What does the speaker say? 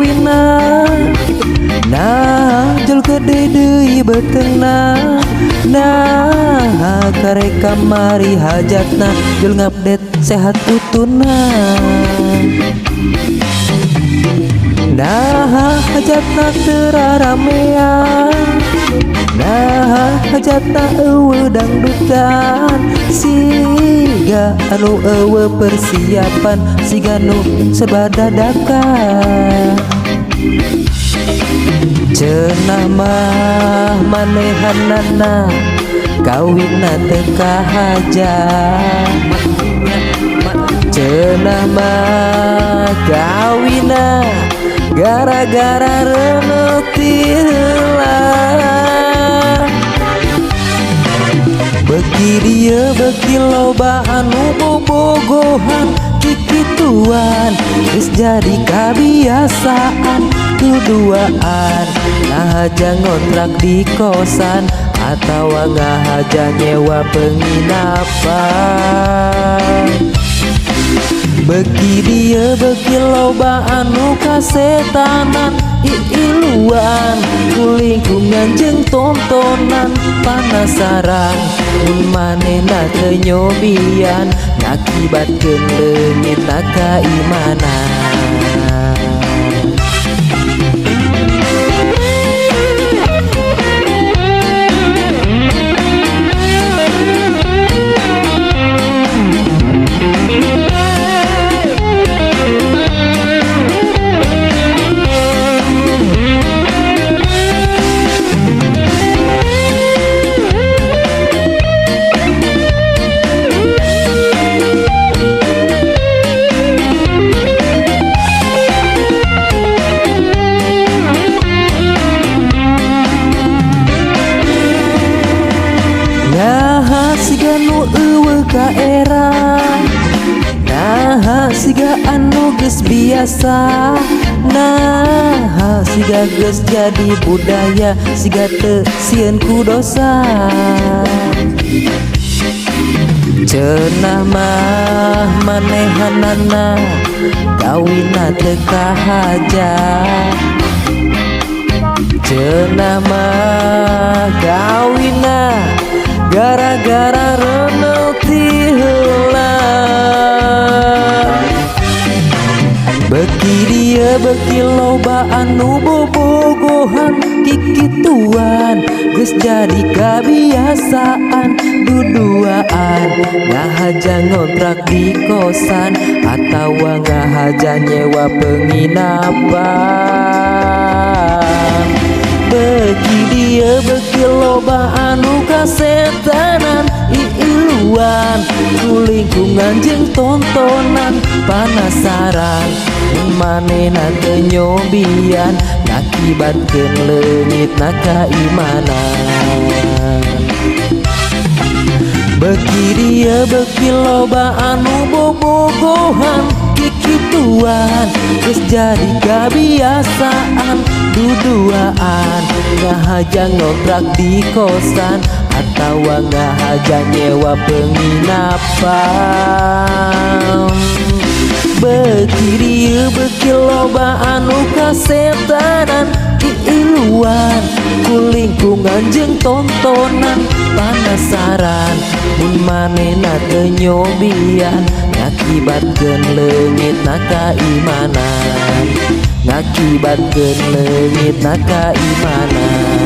kawinna. Nah, jol gede deui beuteungna. Nah, karek kamari hajatna, jol ngupdate sehat putuna. Nah, hajatna teu raramean. Nah, hajatna euweuh dangdutan. Siga anu euweuh persiapan, siga nu serba dadakan. Cenah mah manehanana kawinna teu kahaja. Cenah mah kawinna gara-gara reuneuh ti heula. Beuki dieu beuki loba anu bobogohan kikituan, geus jadi kabiasaan duduaan. Ngahaja ngontrak di kosan atawa ngahaja nyewa penginapan. Beuki dieu beuki loba anu kasetanan, iiluan ku lingkungan jeung tontonan. Panasaran mun manehna teu nyobian, ngakibatkeun leungitna kaimanan. Naha siga nu euweuh kaera, naha siga anu geus biasa, naha siga geus jadi budaya, siga teu sieun ku dosa. Cenah mah manehanana kawinna teu kahaja. Cenah mah kawinna gara-gara reuneuh ti heula. Beuki dieu beuki loba anu bobogohan kikituan, geus jadi kabiasaan duduaan. Ngahaja ngontrak di kosan atawa ngahaja nyewa penginapan. Beuki dieu beuki loba anu kasetanan, iiluan ku lingkungan jeung tontonan. Panasaran mun manehna teu nyobian, ngakibatkeun leungitna kaimanan. Beuki dieu beuki loba anu bobogohan kikituan, geus jadi kabiasaan duduaan. Ngahaja ngontrak di kosan atawa ngahaja nyewa penginapan. Beuki dieu beuki loba anu kasetanan, iiluan ku lingkungan jeung tontonan. Panasaran mun manehna teu nyobian, ngakibatkeun leungitna kaimanan, ngakibatkeun leungitna kaimanan.